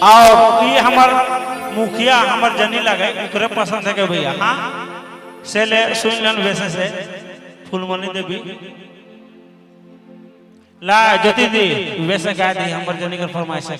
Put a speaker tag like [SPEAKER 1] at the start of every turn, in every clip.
[SPEAKER 1] और ये हमार मुखिया हमार जनी लगे ओकरे पसंद है के भैया। हाँ से ले सुन लन वैसे से फूलमणि देवी ला ज्योति दी वैसे गा दी हमार जनी के फरमाइश है।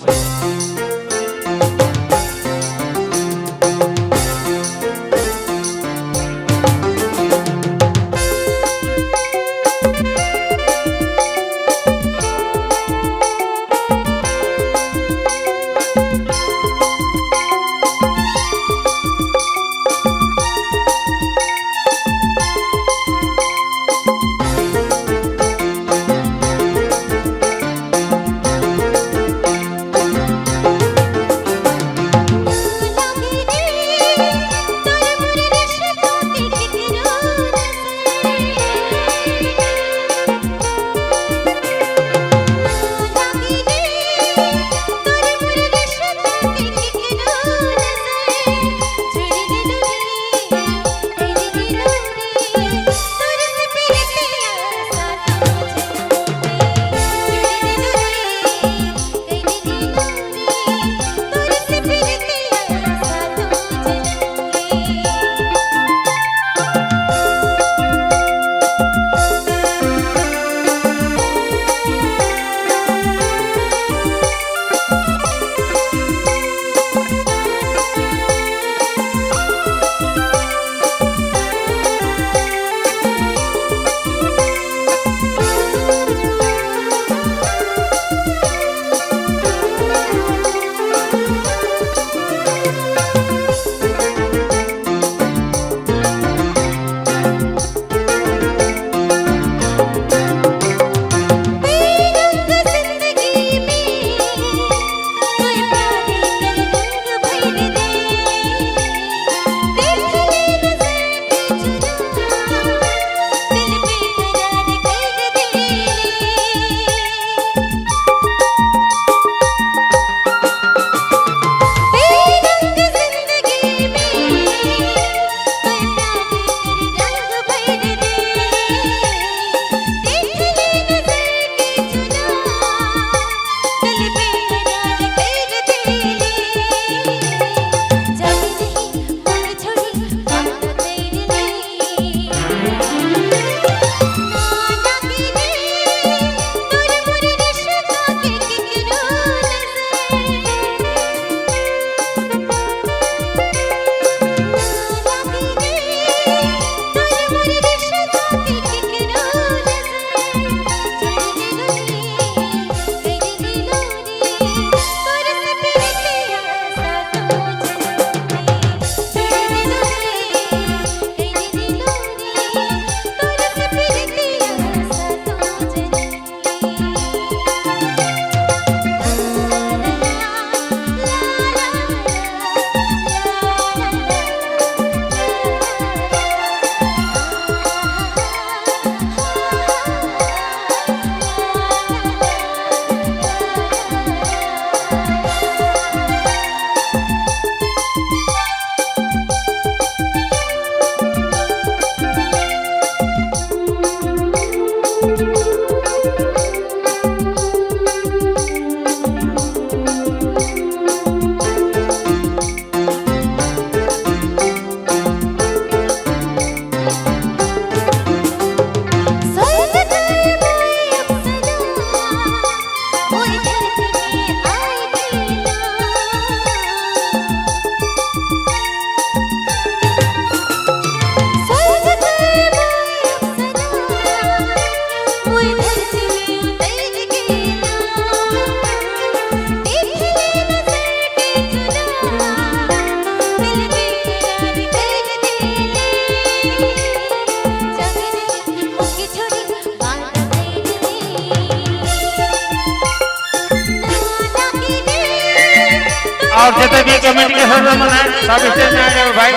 [SPEAKER 1] और जितने भी कमेटी के सदस्य मन है सब स्टेज में आ जाओ भाई।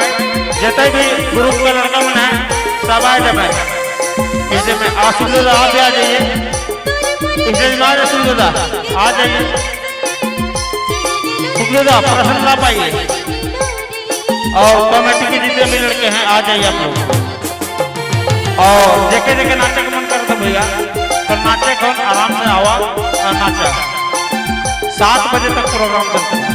[SPEAKER 1] जितने भी ग्रुप का लड़का मन है सब आ जाए स्टेज में। आसू दादा आप भी आ जाइए स्टेज में। आ जाए सुन दादा आ जाइए। सुख दादा प्रसन्न ला पाइए। और कमेटी के जितने भी लड़के हैं आ जाइए आप लोग। और जेके जेके नाचे का मन करता भैया तो नाचे कौन आराम से आवा और नाचा। 7 बजे तक प्रोग्राम चलता है।